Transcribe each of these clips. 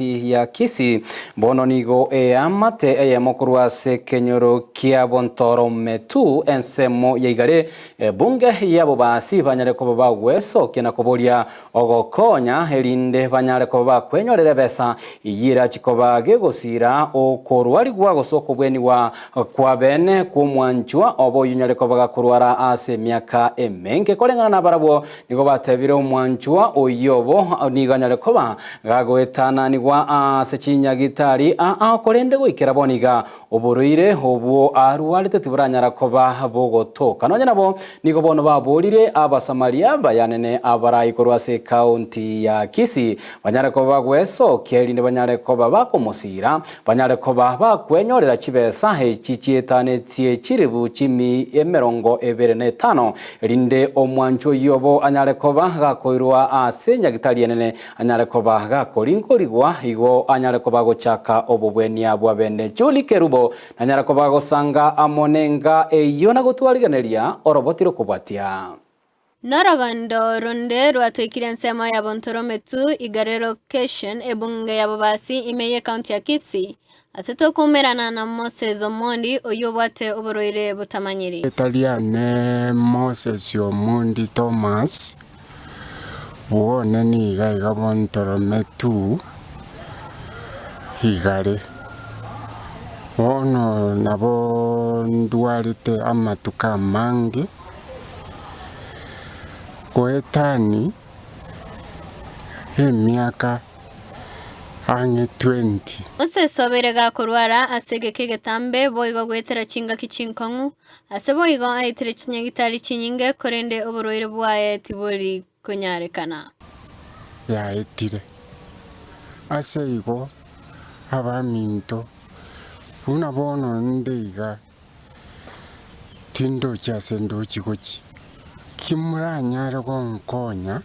Ya Kisii bono nigo eamate eyemo korwa ase ekenyoro kia Bontoro Metu ensemo ya Igare ebunge y'abobasi banyare koba bagwesokia na koboria ogokonya erinde banyare koba bakwenyorera ebesa eyio erachi koba gegosira okorwarigwa gose okobwenigwa kwa bene kw'omwanchwa obo oyio onyare koba gakorwara ase emiaka emenge koreng'ana nabarabwo Nigo batebire omwanchwa oyio obo nigo anyare koba gagoetananigwa ase chinyagitari aa, korende goikera bono iga oborwaire obwo arwarete tiboranyara koba bogotoka. Nonya nabo, nigo bono baborire Abasamaria abayanene abarai korwa ase ekaunti ya Kisii banyare koba bagwesokia erinde banyare koba bakomosiira, banyare koba bakwenyorera chibesa echi chietanetie chilifu chimi 25, erinde omwanchwa oyio obo anyare koba gakoirwa ase nyagitari enene, anyare koba gakoringorigwa, igo anyare koba gochaka obobwenia bwa bene. Julie Kerubo nanyare koba gosanga amo nenga eyio na gotwarigeneria oroboti rokobwatia. Norogendo ronde rwatwekire ensemo ya Bontorometu, Igare Location, ebunge ya Bobasi ime y'ecounty ya Kisii, ase tokoumerana na Moses Omondi oyio obwate oborwaire botamanyiri. Erieta riane Moses Omondi Thomas, bwone niga iga Bontorometu, Igare. Bono nabo ndwarete amatuko amange. Goetani emiaka ang'e twenty. Moses obeire gakorwara ase egeka egetambe, boigo goetera chingaki chinkong'u, ase boigo aetire chinyagitari chinyinge, korende oborwaire bwaye tibori konyarekana. Yaetire. Ase igo, abaminto, buna bono inde iga, Tindochi ase ndochi gochia. Ki moranyare gonkonya,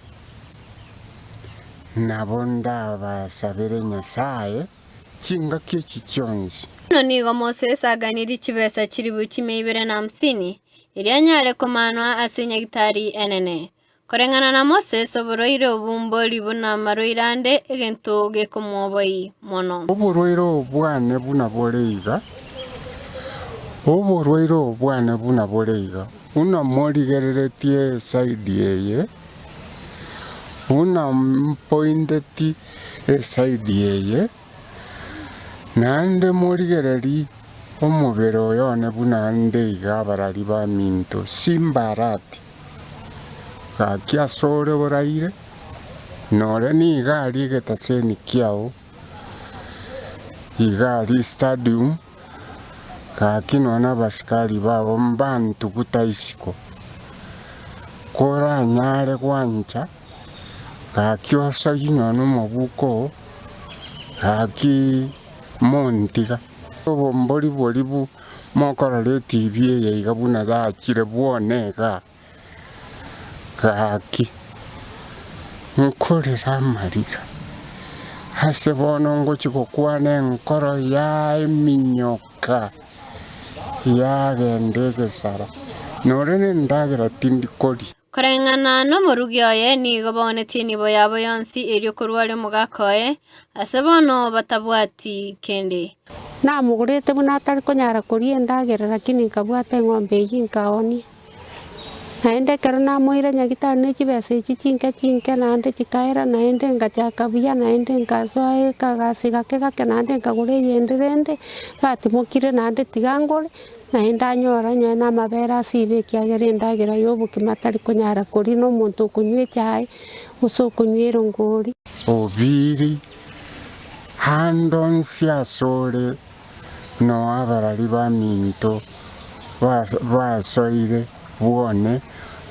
nabo ndabasabere Nyasae chingaki echi chionsi. Bono nigo Moses aganirie chibesa chilifu chimia ibere na hamsini, erio anyare komanwa ase nyagitari enene. Koreng'ana na Moses, oborwaire obo mbori buna amarwaire ande, egento gekomwoboi mono. Oborwaire obo bwane buna bore iga, oborwaire obo bwane buna bore iga, buna morigereretie eside eye, buna mpointeti eside eye, naende morigererie omobere oyo one buna nde iga abarari baminto, simbarati. Gaki asore oraire, nore nigo aria egetaseni kiao, iga aria stadium, gaki nonya na abasikari bao mbantuguta isiko. Koranyare gwancha, gaki osoyie nonya na omobuko oo, gaki montiga. Obombori boria Mokorora etibi eye iga buna yachire bwone iga, gaki nkorera amariga ase bono ngochia gokwana enkoro yaeminyoka yagenda egesara, nore nendagera tindi koria. Koreng'ana nomorugi oye nigo baonetie enibo yabo yonsi erio korwa aria omogaka oye, ase bono batabwati kende. Namogorete buna atari konyara koria endagera lakini nkabwata eng'ombe eyio nkaoonia. Naende ekero namoira nyagitari ne chibesa echi chinke chinke naende chikaera naende ngachaka buya naende nkasoa ekagasi gake gake naende nkagora eyende rende, gatimokire naende tiga ngore. Naende anyore onye namabere asibe ekiagera endagera y'obokima tari konyara koria nomonto okonywa echae, gose okonywa erongori. Obiri, ande onsi asore noo abarari baminto basoire bwone,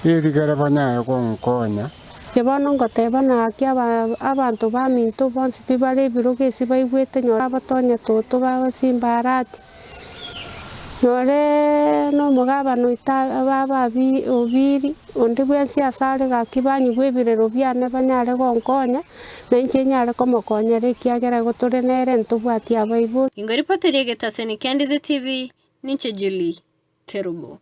erigere banyare gonkonya. Inche bono ngoteba naki abanto baminto bonsi pi bare ebirogo ase baigwete nyora abatonya toto bagosimba arati. Nore nomogabana oito baba Obiri, onde bwensi asare gaki banyigwe ebirero biane banyare gonkonya, na inche nyare komokonyera ekiagera igo tore nere ntobwati abaibori. Ingo ripoti ri'egetaseni kia Ndizi TV, ninche Julie Kerubo.